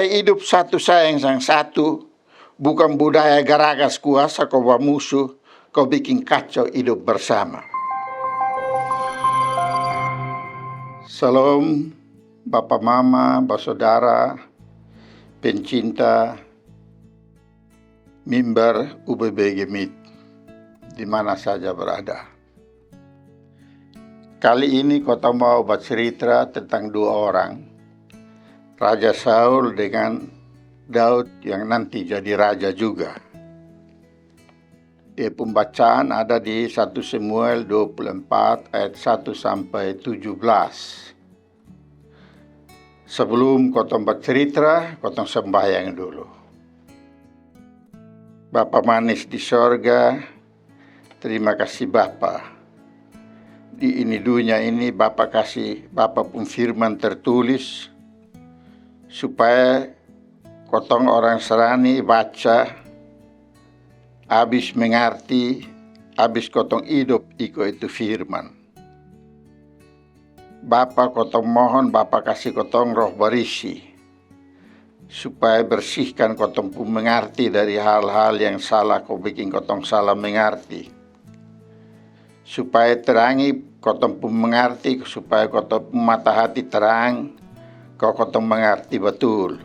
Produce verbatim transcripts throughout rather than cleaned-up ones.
Hidup satu sayang sang satu, bukan budaya garagas kuasa ko bamusu, ko bikin kacau hidup bersama. Salam, bapa mama, basodara, pencinta mimbar U B B G mit, di mana saja berada. Kali ini kotong mau bacerita tentang dua orang, Raja Saul dengan Daud yang nanti jadi raja juga. Dia pembacaan ada di satu Samuel dua puluh empat ayat satu sampai tujuh belas. Sebelum kotong bacerita, kotong sembahyang dulu. Bapa manis di sorga, terima kasih Bapa. Di ini dunia ini Bapa kasih Bapa pun firman tertulis, supaya kotong orang sarani baca, abis mengarti, abis kotong hidup iko itu firman. Bapa, kotong mohon Bapa kasih kotong Roh Barisi, supaya bersihkan kotong pun mengarti dari hal-hal yang salah ko bikin kotong salah mengarti. Supaya terangi kotong pun mengarti, supaya kotong pun mata hati terang, ko kotong mengarti betul.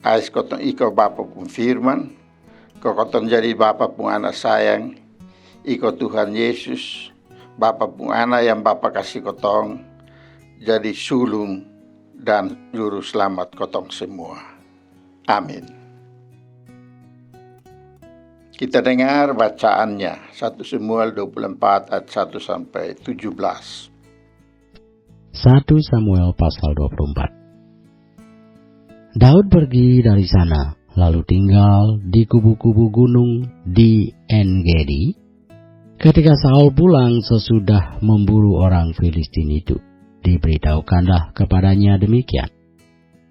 Ais kotong iko Bapa pun firman, ko kotong jadi Bapa pun anak sayang, iko Tuhan Yesus, Bapa pun anak yang Bapa kasih kotong, jadi sulung dan juru selamat kotong semua. Amin. Kita dengar bacaannya, satu Samuel dua puluh empat ayat satu sampai tujuh belas. Satu Samuel pasal dua puluh empat. Daud pergi dari sana, lalu tinggal di kubu-kubu gunung di En-Gedi. Ketika Saul pulang sesudah memburu orang Filistin itu, diberitahukanlah kepadanya demikian.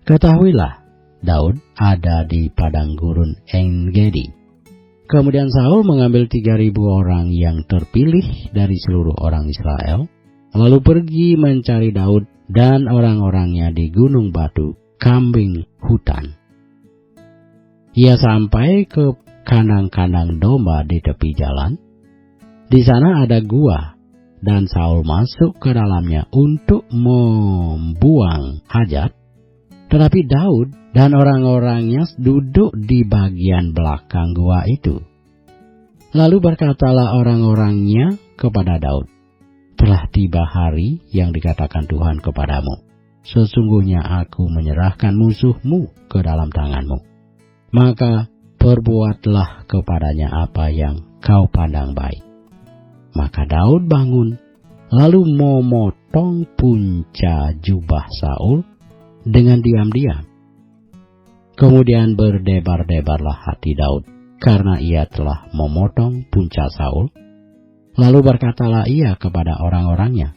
Ketahuilah, Daud ada di padang gurun En-Gedi. Kemudian Saul mengambil tiga ribu orang yang terpilih dari seluruh orang Israel, lalu pergi mencari Daud dan orang-orangnya di gunung batu kambing hutan. Ia sampai ke kandang-kandang domba di tepi jalan. Di sana ada gua, dan Saul masuk ke dalamnya untuk membuang hajat. Tetapi Daud dan orang-orangnya duduk di bagian belakang gua itu. Lalu berkatalah orang-orangnya kepada Daud, "Telah tiba hari yang dikatakan Tuhan kepadamu, 'Sesungguhnya aku menyerahkan musuhmu ke dalam tanganmu.' Maka perbuatlah kepadanya apa yang kau pandang baik." Maka Daud bangun, lalu memotong punca jubah Saul dengan diam-diam. Kemudian berdebar-debarlah hati Daud karena ia telah memotong punca Saul. Lalu berkatalah ia kepada orang-orangnya,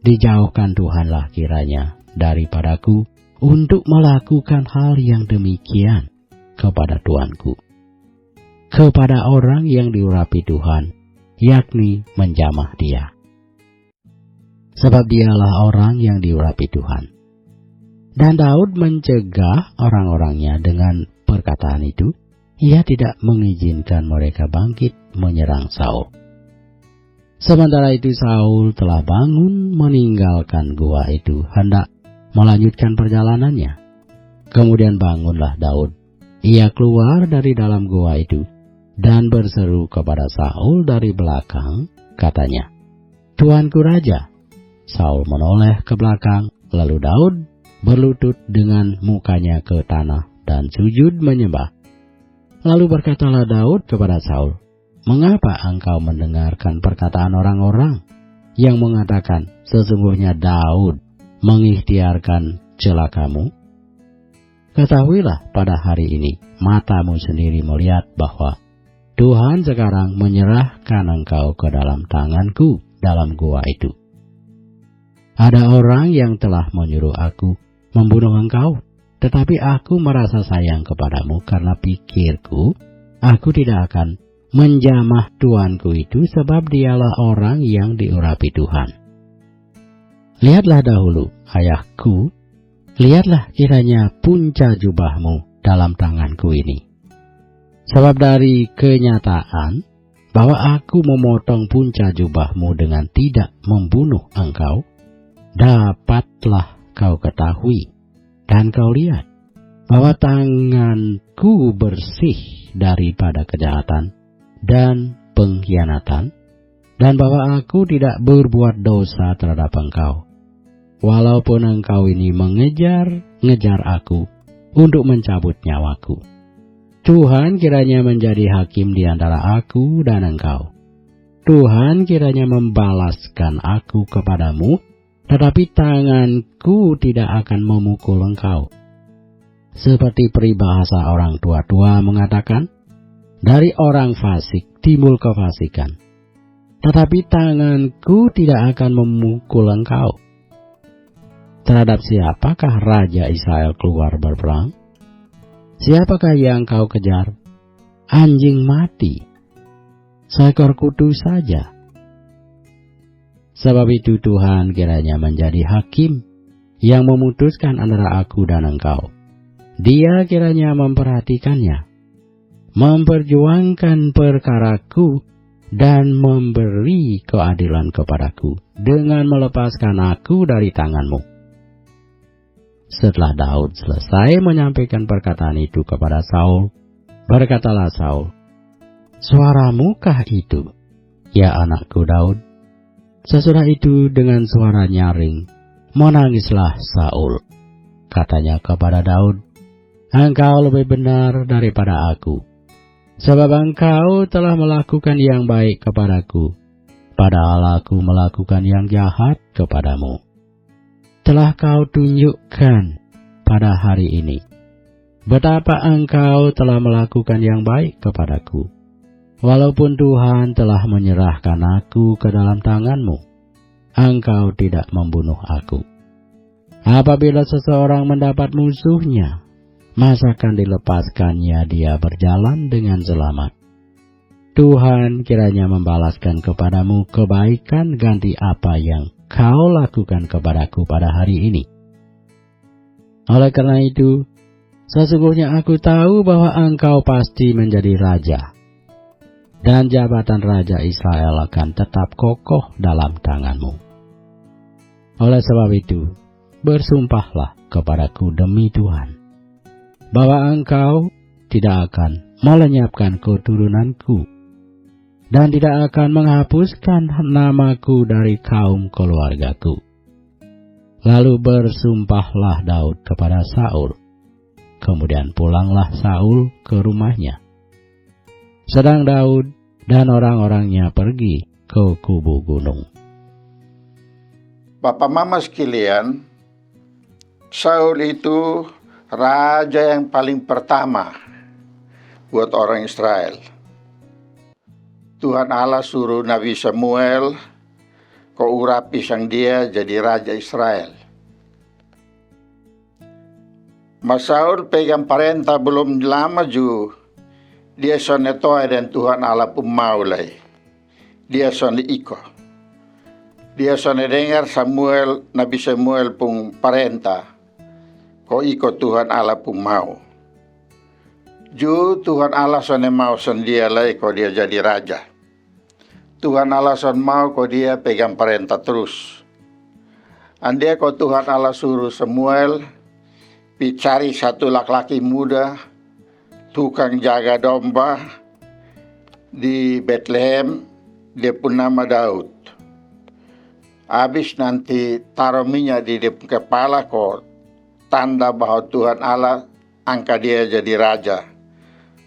"Dijauhkan Tuhanlah kiranya daripadaku untuk melakukan hal yang demikian kepada tuanku, kepada orang yang diurapi Tuhan, yakni menjamah dia. Sebab dialah orang yang diurapi Tuhan." Dan Daud mencegah orang-orangnya dengan perkataan itu. Ia tidak mengizinkan mereka bangkit menyerang Saul. Sementara itu Saul telah bangun meninggalkan gua itu, hendak melanjutkan perjalanannya. Kemudian bangunlah Daud. Ia keluar dari dalam gua itu dan berseru kepada Saul dari belakang, katanya, "Tuanku raja." Saul menoleh ke belakang, lalu Daud berlutut dengan mukanya ke tanah dan sujud menyembah. Lalu berkatalah Daud kepada Saul, "Mengapa engkau mendengarkan perkataan orang-orang yang mengatakan, 'Sesungguhnya Daud mengikhtiarkan celakamu'? Ketahuilah, pada hari ini matamu sendiri melihat bahwa Tuhan sekarang menyerahkan engkau ke dalam tanganku dalam gua itu. Ada orang yang telah menyuruh aku membunuh engkau, tetapi aku merasa sayang kepadamu karena pikirku, aku tidak akan menjamah tuanku itu, sebab dialah orang yang diurapi Tuhan. Lihatlah dahulu, ayahku Lihatlah kiranya punca jubahmu dalam tanganku ini. Sebab dari kenyataan bahwa aku memotong punca jubahmu dengan tidak membunuh engkau, dapatlah kau ketahui dan kau lihat bahwa tanganku bersih daripada kejahatan dan pengkhianatan, dan bahwa aku tidak berbuat dosa terhadap engkau, walaupun engkau ini mengejar-ngejar aku untuk mencabut nyawaku. Tuhan kiranya menjadi hakim di antara aku dan engkau. Tuhan kiranya membalaskan aku kepadamu, tetapi tanganku tidak akan memukul engkau. Seperti peribahasa orang tua-tua mengatakan, dari orang fasik timbul kefasikan, tetapi tanganku tidak akan memukul engkau. Terhadap siapakah raja Israel keluar berperang? Siapakah yang kau kejar? Anjing mati, seekor kutu saja. Sebab itu Tuhan kiranya menjadi hakim yang memutuskan antara aku dan engkau. Dia kiranya memperhatikannya, memperjuangkan perkaraku, dan memberi keadilan kepadaku dengan melepaskan aku dari tanganmu. Setelah Daud selesai menyampaikan perkataan itu kepada Saul, berkatalah Saul, "Suaramukah itu, ya anakku Daud?" Sesudah itu dengan suara nyaring, menangislah Saul. Katanya kepada Daud, "Engkau lebih benar daripada aku, sebab engkau telah melakukan yang baik kepadaku, padahal aku melakukan yang jahat kepadamu. Telah kau tunjukkan pada hari ini betapa engkau telah melakukan yang baik kepadaku. Walaupun Tuhan telah menyerahkan aku ke dalam tanganmu, engkau tidak membunuh aku. Apabila seseorang mendapat musuhnya, masakan dilepaskannya dia berjalan dengan selamat? Tuhan kiranya membalaskan kepadamu kebaikan ganti apa yang kau lakukan kepadaku pada hari ini. Oleh karena itu, sesungguhnya aku tahu bahwa engkau pasti menjadi raja, dan jabatan raja Israel akan tetap kokoh dalam tanganmu. Oleh sebab itu, bersumpahlah kepadaku demi Tuhan, bahwa engkau tidak akan melenyapkan keturunanku, dan tidak akan menghapuskan namaku dari kaum keluargaku." Lalu bersumpahlah Daud kepada Saul. Kemudian pulanglah Saul ke rumahnya. Sedang Daud dan orang-orangnya pergi ke kubu gunung. Bapak mama sekalian, Saul itu raja yang paling pertama buat orang Israel. Tuhan Allah suruh Nabi Samuel ko urapi sang dia jadi raja Israel. Ma Saul pegang parenta belum lama ju, dia sonde toe deng Tuhan Allah pung mau lai. Dia sonde iko. Dia sonde dengar Samuel, Nabi Samuel pung parenta, ko iko Tuhan Allah pung mau. Ju Tuhan Allah sonde mau sang dia lai ko dia jadi raja. Tuhan Allah son mau ko dia pegang parenta trus. Andia ko Tuhan Allah suruh Samuel pi cari satu laki-laki muda, tukang jaga domba di Betlehem, dia pung nama Daud. Abis nanti taro minya di dia pung kepala ko tanda bahwa Tuhan Allah angka dia jadi raja.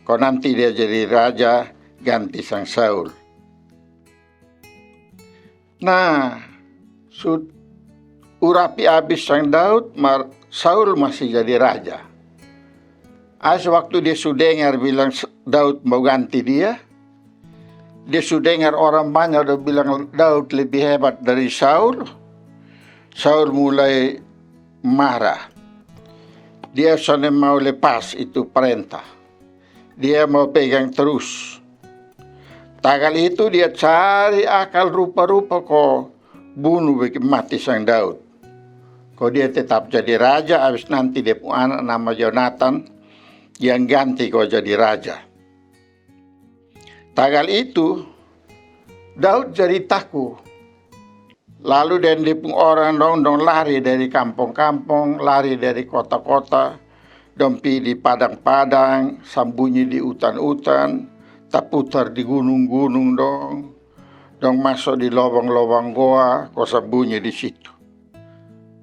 Ko nanti dia jadi raja ganti sang Saul. Nah, su urapi abis sang Daud, ma Saul masih jadi raja. Ais waktu dia su dengar bilang Daud mau ganti dia, dia su dengar orang banyak udah bilang Daud lebih hebat dari Saul. Saul mulai marah. Dia sonde mau lepas itu parenta. Dia mau pegang terus. Tagal itu dia cari akal rupa-rupa ko bunu bikin mati sang Daud. Ko dia tetap jadi raja, abis nanti dia pung anak nama Yonatan yang ganti ko jadi raja. Tagal itu, Daud jadi taku. Lalu deng dia pung orang dong, dong lari dari kampong-kampong, lari dari kota-kota, dong pi di padang-padang, sambunyi di utan-utan, taputar di gunung-gunung dong, dong maso di lobang-lobang goa, ko sambunyi di situ.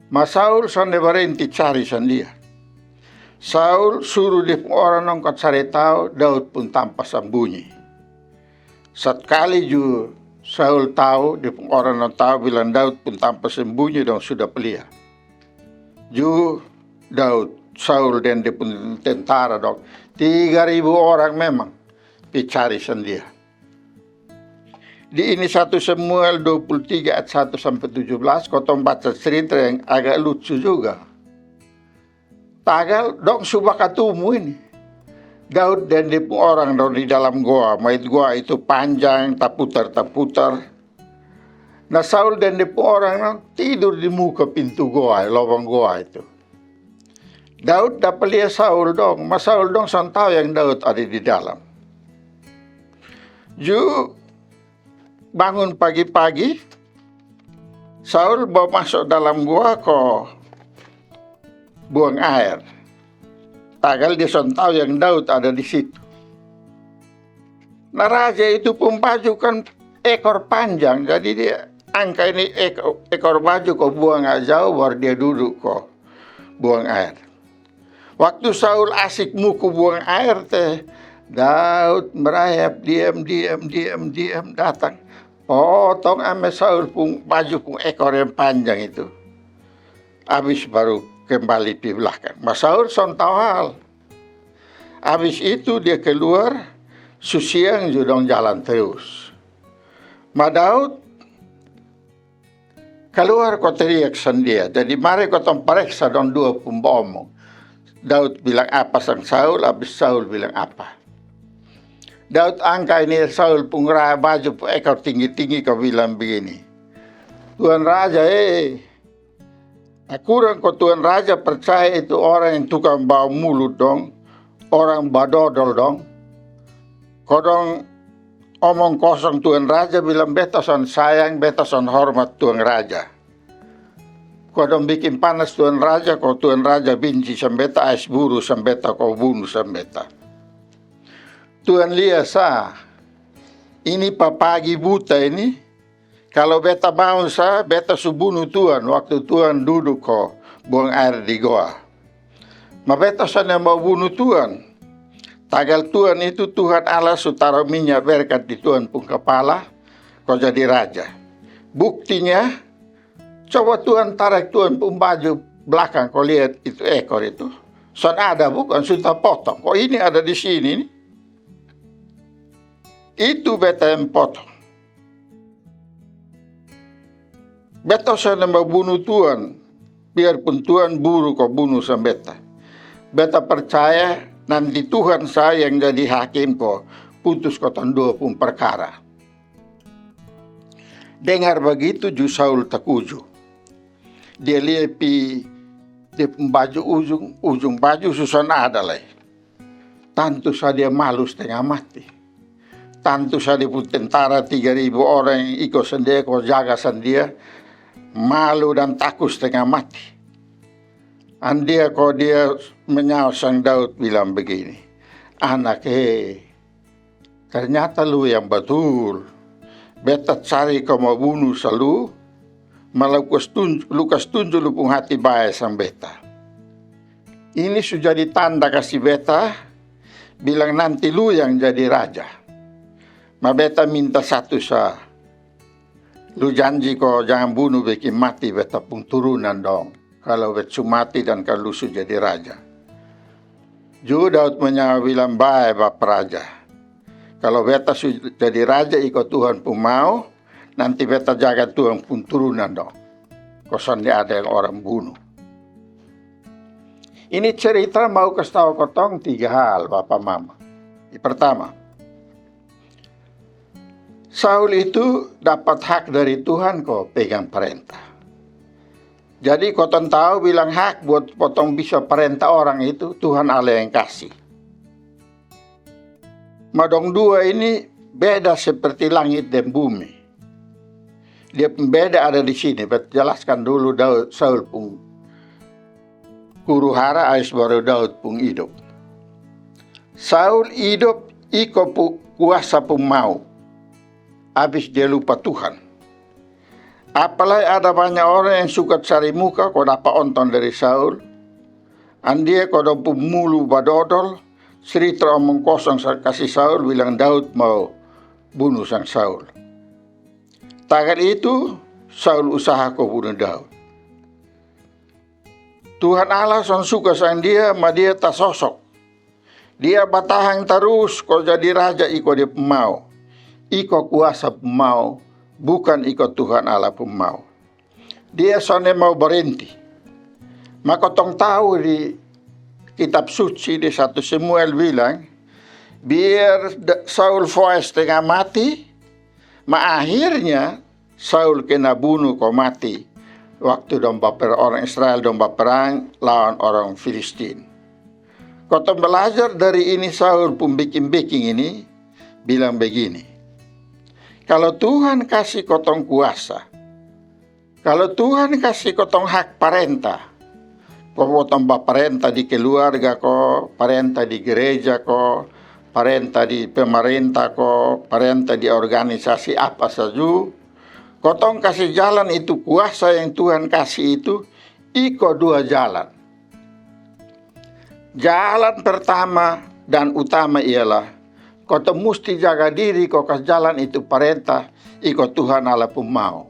Ma Saul sonde barenti cari sang dia. Saul suru dia pung orang dong ko cari tau Daud pung tampa sambunyi. Satkali ju Saul tau, dia pung orang dong tau bilang Daud pung tampa sambunyi dong sudah pelia. Ju Daud, Saul deng dia pung tentara dong, tiga ribu orang memang pi cari sang dia. Di ini satu Samuel dua puluh tiga ayat satu sampai tujuh belas, kotong baca cerita yang agak lucu juga. Tagal dong su bakatumu ini. Daud deng dia pung orang dong di dalam goa, ma itu goa itu panjang, taputar-taputar. Na Saul deng dia pung orang dong tidur di muka pintu goa, lobang goa itu. Daud dapa lia Saul dong, ma Saul dong son tau yang Daud ada di dalam. Ju bangun pagi-pagi, Saul bawa maso dalam goa ko buang aer. Tagal dia son tau yang Daud ada di situ. Na raja itu pung baju kan ekor panjang, jadi dia angka ini ekor, ekor baju ko buang aer jauh, baru dia duduk ko buang aer. Waktu Saul asik muku buang aer te, Daud merayap diam, diam, diam, diam datang. Potong ame Saul pung baju pung ekor yang panjang itu. Abis baru kembali pi belakang. Ma Saul son tau hal. Abis itu dia keluar, su siang ju dong jalan terus. Ma Daud kaluar ko teriak sang dia. Jadi mari kotong pareksa dong dua pung baomong. Daud bilang apa sang Saul, abis Saul bilang apa. Daud angka ini Saul pung ra-, baju pung ekor tinggi-tinggi ko bilang begini, Tuan Raja e, akurang ko Tuan Raja percaya itu orang yang tukang bawa mulut dong, orang badodol dong. Ko dong omong kosong Tuan Raja bilang beta son sayang, beta son hormat Tuan Raja. Ko dong bikin panas Tuan Raja, ko Tuan Raja binci sang beta, ais buru sang beta, ko bunu sang beta. Tuan lia sa, ini papagi buta ini, kalo beta mau sa, beta su bunu Tuan waktu Tuan duduk ko buang aer di goa. Ma beta sonde mau bunu Tuan. Tagal Tuan itu Tuhan Allah su taro minya berkat di Tuan pung kapala, ko jadi raja. Buktinya, coba Tuan tarik Tuan pung baju blakang ko lia itu ekor itu. Son ada bukan, su tapotong. Ko ini ada di sini ni. Itu beta yang potong. Beta sonde mau bunu Tuan, biarpun Tuan buru ko bunu sang beta. Beta percaya nanti Tuhan sa yang jadi hakim ko putus kotong dua pung perkara. Dengar bagitu ju Saul takuju. Dia lia pi dia pung baju ujung, ujung baju su son ada lai. Tantu sa dia malu stenga mati. Tantu sa dia pung tentara tiga ribu orang yang iko sang dia ko jaga sang dia malu dan taku stenga mati. Andia ko dia manyao sang Daud bilang bagini, "Anak e, ternyata lu yang batul. Beta cari ko mau bunu sa lu, ma lu kas tunju, lu kas tunju lu pung hati bae sang beta. Ini su jadi tanda kasi beta, bilang nanti lu yang jadi raja. Ma beta minta satu sa, lu janji ko jangan bunu bekin mati beta pung turunan dong, kalo bet su mati dan kalo lu su jadi raja." Ju Daud manyao bilang, "Bae bapa raja. Kalo beta su jadi raja iko Tuhan pung mau, nanti beta jaga Tuhan pung turunan dong. Ko sonde ada yang orang bunu." Ini cerita mau kas tau kotong tiga hal, bapa mama. Yang pertama, Saul itu dapat hak dari Tuhan ko pegang parenta. Jadi kotong tau bilang hak buat kotong bisa parenta orang itu Tuhan Allah yang kasi. Ma dong dua ini beda seperti langit dan bumi. Dia pung beda ada di sini. Bet jelaskan dulu Daud, Saul pung huru hara, ais baru Daud pung idop. Saul idop iko pu kuasa pung mau. Abis dia lupa Tuhan. Apalai ada banya orang yang suka cari muka ko dapa onton dari Saul. Andia ko dong pung mulu badodol, sri teromong kosong sa kasi Saul bilang Daud mau bunu sang Saul. Tagal itu Saul usaha ko bunu Daud. Tuhan Allah son suka sang dia, ma dia tasosok. Dia batahang tarus ko jadi raja iko dia pung mau. Iko kuasa pung mau, bukan iko Tuhan Allah pung mau. Dia sonde mau barenti. Ma kotong tau di kitab suci di satu Samuel bilang, biar Saul foes tenga mati, ma akhirnya Saul kena bunu ko mati waktu dong baper orang Israel dong baperang lawan orang Filistin. Kotong balajar dari ini Saul pung beking-beking ini bilang begini, kalo Tuhan kasi kotong kuasa, kalo Tuhan kasi kotong hak parenta, ko kotong baparenta di keluarga ko, parenta di gereja ko, parenta di pemarenta ko, parenta di organisasi apa saju, kotong kasi jalan itu kuasa yang Tuhan kasi itu, iko dua jalan. Jalan pertama dan utama ialah kotong musti jaga diri ko kas jalan itu parenta iko Tuhan Allah pung mau.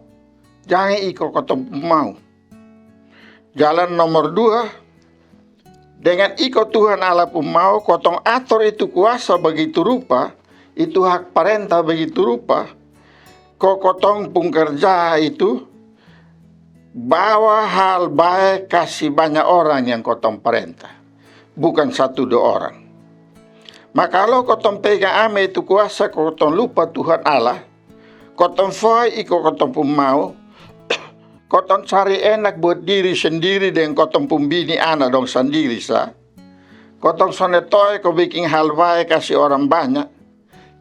Jang iko kotong pung mau. Jalan nomor dua, dengan iko Tuhan Allah pung mau kotong ator itu kuasa bagitu rupa, itu hak parenta bagitu rupa, ko kotong pung karja itu bawa hal bae kasi banya orang yang kotong parenta, bukan satu dua orang. Ma kalo kotong pegang ame itu kuasa ko kotong lupa Tuhan Allah, kotong foe iko kotong pung mau, kotong cari enak buat diri sendiri deng kotong pung bini ana dong sandiri sa, kotong sonde toe ko beking hal bae kasi orang banya,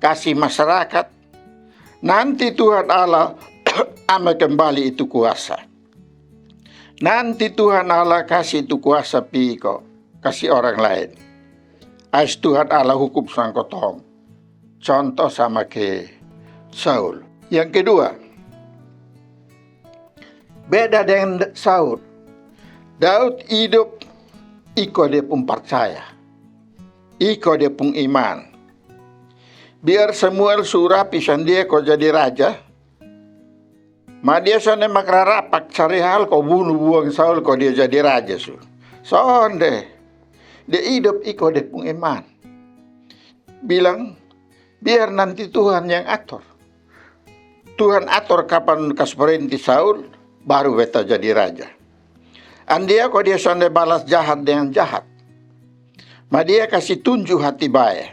kasi masarakat, nanti Tuhan Allah ame kembali itu kuasa. Nanti Tuhan Allah kasi itu kuasa pi ko kasi orang laen. Ais Tuhan Allah hukum sang kotong. Contoh sama ke Saul. Yang kedua, beda dengan Saul. Daud idop iko dia pung parcaya, iko dia pung iman. Biar Samuel su rapi sang dia ko jadi raja, ma dia sonde makrarapak cari hal ko bunu buang Saul ko dia jadi raja su. Sonde. Dia idop iko dia pung iman. Bilang, biar nanti Tuhan yang ator. Tuhan ator kapan kas barenti Saul, baru beta jadi raja. Andia ko dia sonde balas jahat dengan jahat. Ma dia kasi tunju hati bae.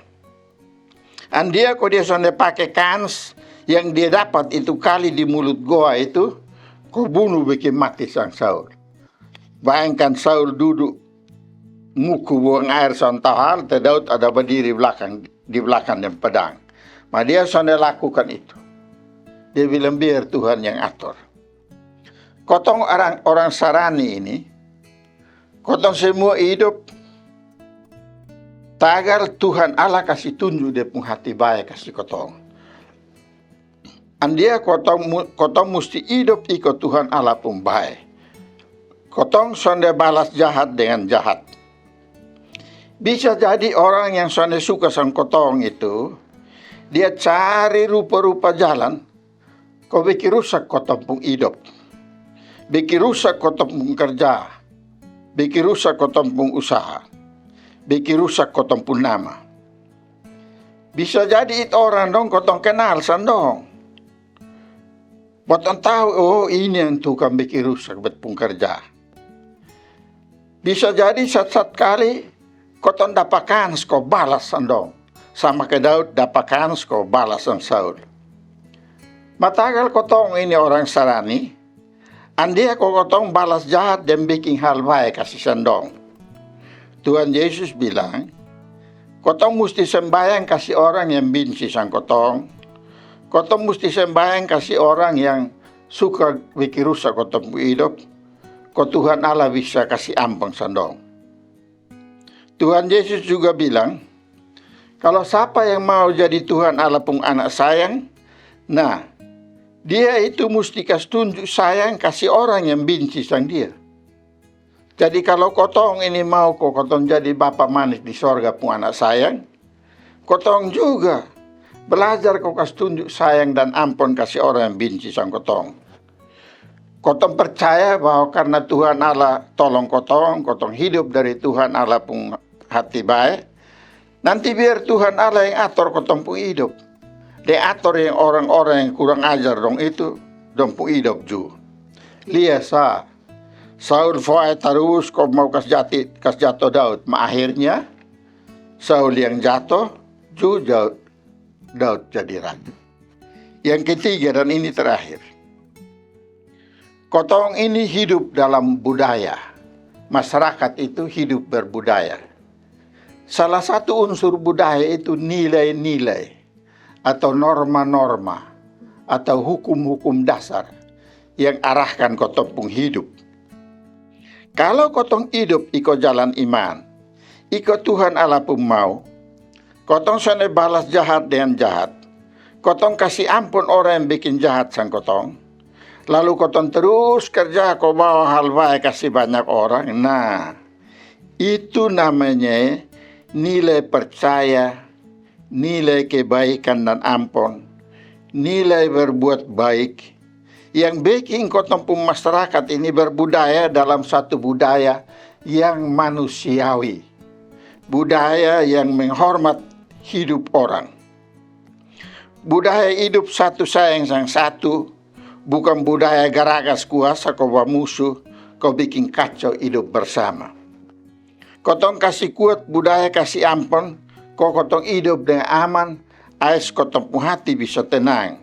Andia ko dia sonde pake kans yang dia dapat itu kali di mulut goa itu, ko bunu beking mati sang Saul. Bayangkan Saul dudu muku buang aer son tau hal, te Daud ada badiri belakang, di belakang deng pedang. Ma dia sonde lakukan itu. Dia bilang biar Tuhan yang ator. Kotong orang, orang sarani ini, kotong semua idop tagal Tuhan Allah kasi tunju dia pung hati bae kasi kotong. Andia kotong, kotong musti idop iko Tuhan Allah pung bae. Kotong sonde balas jahat dengan jahat. Bisa jadi orang yang sonde suka sang kotong itu, dia cari rupa-rupa jalan ko beking rusak kotong pung idop, beking rusak kotong pung karja, beking rusak kotong pung usaha, beking rusak kotong pung nama. Bisa jadi itu orang dong kotong kenal sang dong. Botong tau, oh, ini yang tukang beking rusak bet pung karja. Bisa jadi sat-sat kali kotong dapa kans ko balas sang dong, sama ke Daud dapa kans ko balas sang Saul. Ma tagal kotong ini orang sarani, Andia ko kotong balas jahat deng biking hal bae kasi sang dong. Tuhan Yesus bilang, kotong musti sembayang kasi orang yang binci sang kotong. Kotong musti sembayang kasi orang yang suka bikin rusak kotong pung idop. Ko Tuhan Allah bisa kasi ampun sang dong. Tuhan Yesus juga bilang, kalau sapa yang mau jadi Tuhan Allah pung anak sayang, nah, dia itu musti kas tunjuk sayang kasi orang yang binci sang dia. Jadi kalau kotong ini mau ko kotong jadi Bapa manis di sorga pung anak sayang, kotong juga belajar ko kas tunjuk sayang dan ampun kasi orang yang binci sang kotong. Kotong percaya bahwa karna Tuhan Allah tolong kotong, kotong hidup dari Tuhan Allah pung hati bae. Nanti biar Tuhan Allah yang ator kotong pung idop. Deng ator yang orang-orang yang kurang ajar dong itu, dong pung idop ju. Lia sa, Saul fo'e tarus ko mau kas jati, kas jato Daud. Ma akhirnya, Saul yang jato, ju Daud, Daud jadi ratu. Yang ketiga dan ini terakhir. Kotong ini hidup dalam budaya. Masyarakat itu hidup berbudaya. Salah satu unsur budaya itu nilai-nilai atau norma-norma atau hukum-hukum dasar yang arahkan kotong pung hidup. Kalau kotong idop iko jalan iman, iko Tuhan Allah pung mau, kotong sonde balas jahat dengan jahat. Kotong kasi ampun orang yang bikin jahat sang kotong. Lalu kotong terus kerja ko bawa hal bae kasi banyak orang. Nah, itu namanya nilai percaya, nilai kebaikan dan ampun, nilai berbuat baik yang bikin kotong pung masyarakat ini berbudaya dalam satu budaya yang manusiawi, budaya yang menghormat hidup orang. Budaya hidup satu sayang sang satu, bukan budaya garagas kuasa ko bamusu ko bikin kacau hidup bersama. Kotong kasi kuat budaya kasi ampun, ko kotong hidup deng aman, ais kotong pung hati bisa tenang.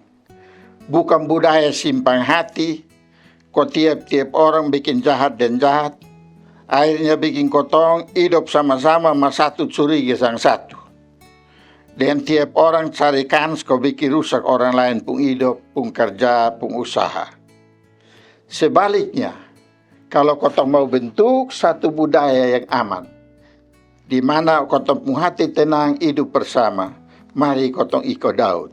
Bukan budaya simpang hati, ko tiap-tiap orang bikin jahat deng jahat, akhirnya bikin kotong idop sama-sama ma satu curiga sang satu. Deng tiap orang cari kans ko bikin rusak orang laen pung idop, pung karja, pung usaha. Sebaliknya, kalo kotong mau bentuk satu budaya yang aman, di mana kotong pung hati tenang idop bersama, mari kotong iko Daud.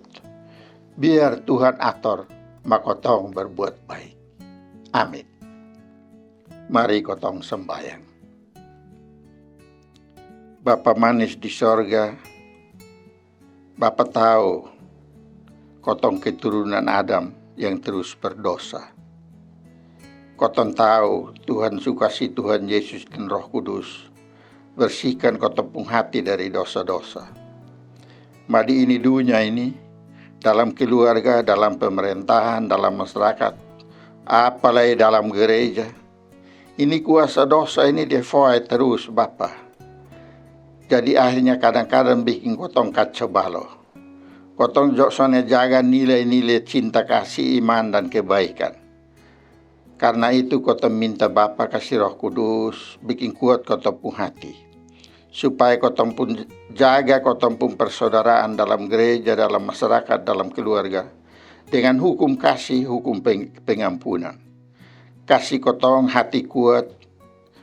Biar Tuhan ator ma kotong berbuat baik. Amin. Mari kotong sembayang. Bapa manis di sorga, Bapa tau kotong keturunan Adam yang terus berdosa. Kotong tau Tuhan su kasi Tuhan Yesus deng Roh Kudus bersihkan kotong pung hati dari dosa-dosa. Ma di ini dunya ini, dalam keluarga, dalam pemerentahan, dalam masyarakat, apalai dalam gereja, ini kuasa dosa ini dia fo'e terus, Bapa. Jadi akhirnya kadang-kadang bikin kotong kacau balau. Kotong jo sonde jaga nilai-nilai cinta, kasih, iman, dan kebaikan. Karna itu kotong minta Bapa kasi Roh Kudus bikin kuat kotong pung hati, supaya kotong pung jaga kotong pung persaudaraan dalam gereja, dalam masyarakat, dalam keluarga, dengan hukum kasih, hukum peng-, pengampunan. Kasi kotong hati kuat,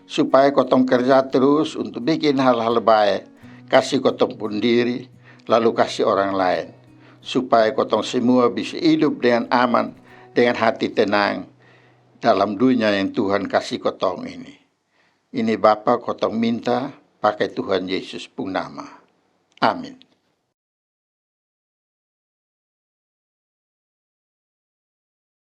supaya kotong kerja terus untuk bikin hal-hal bae, kasi kotong pung diri, lalu kasi orang laen, supaya kotong semua bisa idop dengan aman, dengan hati tenang dalam dunya yang Tuhan kasi kotong ini. Ini Bapa kotong minta pake Tuhan Yesus pung nama. Amin.